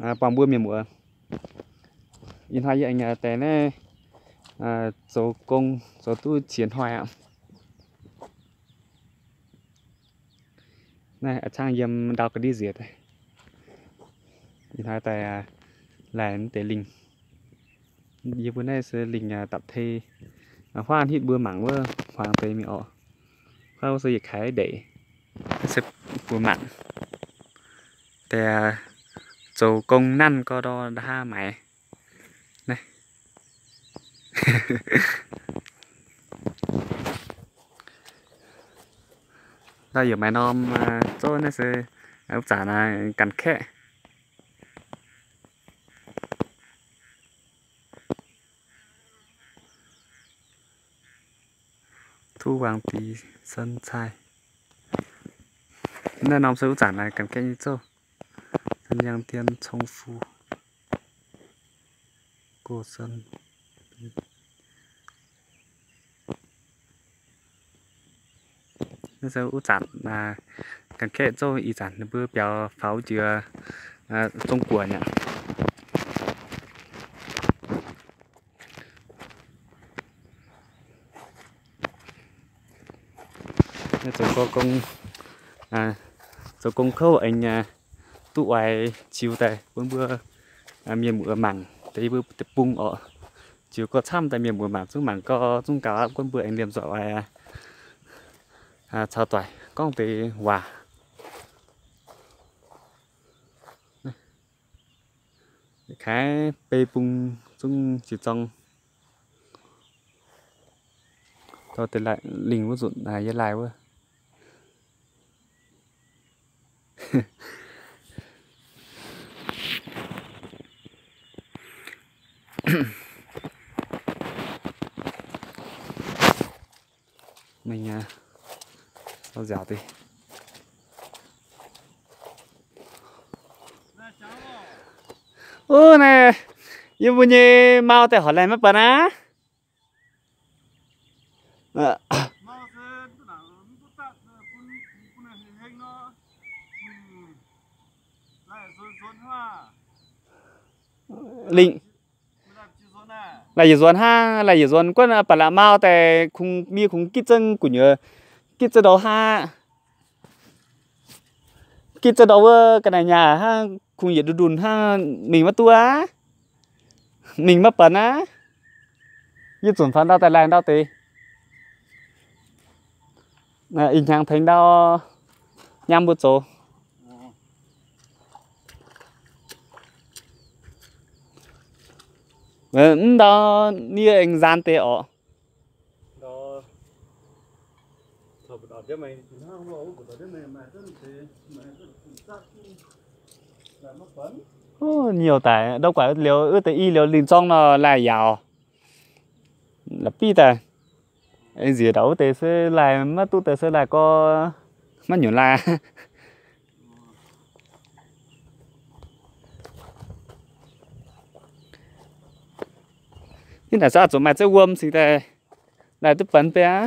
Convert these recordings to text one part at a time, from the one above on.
buangh mbuo mienh muoz. Ih hnoi yie aengx daaih naaiv zoux gong zoux duqv qiex hnoi aqv. Naaiv a'cangv yiem ndau ga'ndiev nziex daaih. Ih hnoi daaih laih deix lingh. Yie mbuo naaiv se lingh dapc tei. Huaav hitv mbuo mangc wuov hmuangx deix mingh orqc. Huaav wuov se yietc kaaix ndeic. Naaiv se mbuo mangc deix zoux gong nanv gorx ndor nda'haav maaiz. Naaiv ndau yaac maaih norm zouv. Naaiv se wuov zanc ganh kaeqv. Tov wang dix sân cai. Naaiv norm se wuov zanc ganh kaeqv nyei zouv. Sân yang dien cong fu go sân. Naaiv se wuov zanc ganh kaeqv zouv, ih zanc ninh mbuo biaux faaux jiex Zong Guoqv nyei. Zoux gong, zoux gong kouv aengx duqv oix ziux daaih bun mbuo mienh muoz mangc deix, mbuo deic-bung orqc. Ziux gorx camv daaih mienh muoz mangc zungv mangc gau zungv gaux aqv. Bun mbuo aengx liemh nzoih oix caux doic gorngv deix waac. Kaaix bei bung zungv ziux zorng. Dorh deix lingh wuov nzunc yie laih wuov. Mingh aqv, nziaauc deix. Wuov naaiv yie mbuo nyei mau daaih horpc laih maiv baac naaiv. Lingh laih yietc nzuonx hnangv, laih yietc nzuonx guonv baac la'maah daaih kungx miev kungx gitv zengv gu'nyuoz, gitv zengv ndou hnangv. Gitv zengv ndou wuov ga'naaiv nyaah hnangv, kungx yietc ndunh ndunh hnangv, mingh maiv duqv aqv. Mingh maiv benx aqv. Yie zunc faaux ndau daaih laih ndau deix. Ih hnyangx tengx ndau nyaam mbuo zoux. Mv ndau nie aengx nzaanx deix orqc. Nyouh daic ndau guaix liuz, wuov deix i liuz lingh zorng nor laih yaauc. La'biqv daaih. Aengx nziex ndau wuov deix se laih maiv duqv deix se laih gorx maiv nyunc laih. Ih naaic se zuqc maaih ziex wuom cingx daaih laih duqv benx biaa.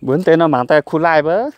Mbuo deix nor mangc daaih kuh laih mbuo.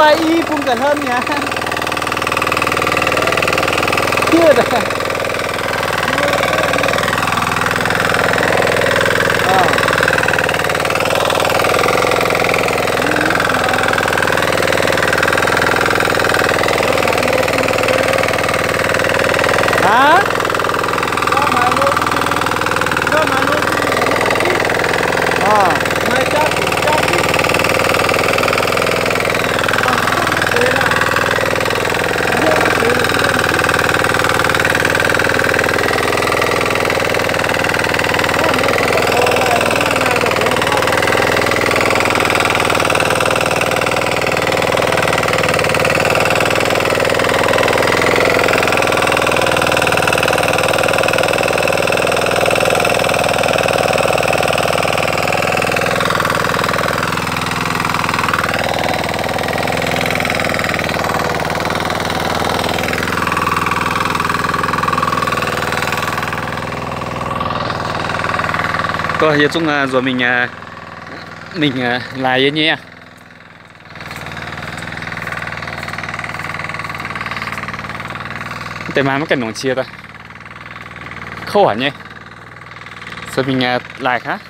Baaih i bung ga'hlen mi'aqv. Diev daaih. Aav? Gorqv yie zungv nzuonx mingh, mingh laaix yie nyei aqv. Deix maaih maiv gaengh nongc qiex daaih, kouv haic nyei. Zuonx mingh laaix gaax.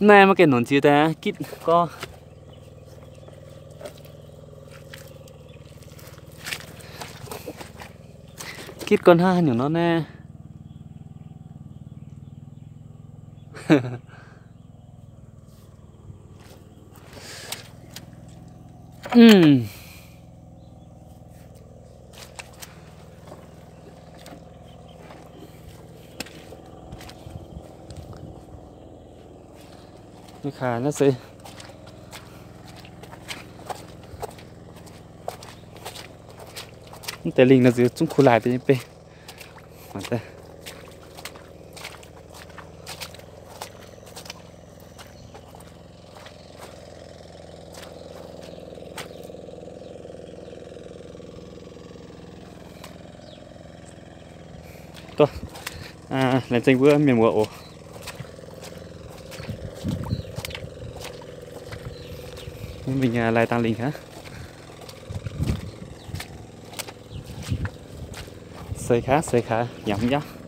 Naaiv maiv gaengh nongc qiex daaih gitv gorqv. Gitv gorqv hnangv haaix nyungc nor naaiv. Naaiv se mv deix lingh nor nziux zungv kuh laaih deix nyei bei. Laengz zingh mbuo mienh muoz oc. Mingh laaih dangh lingh hnangv. Seix kaax, seix kaax, yangh mv yaav.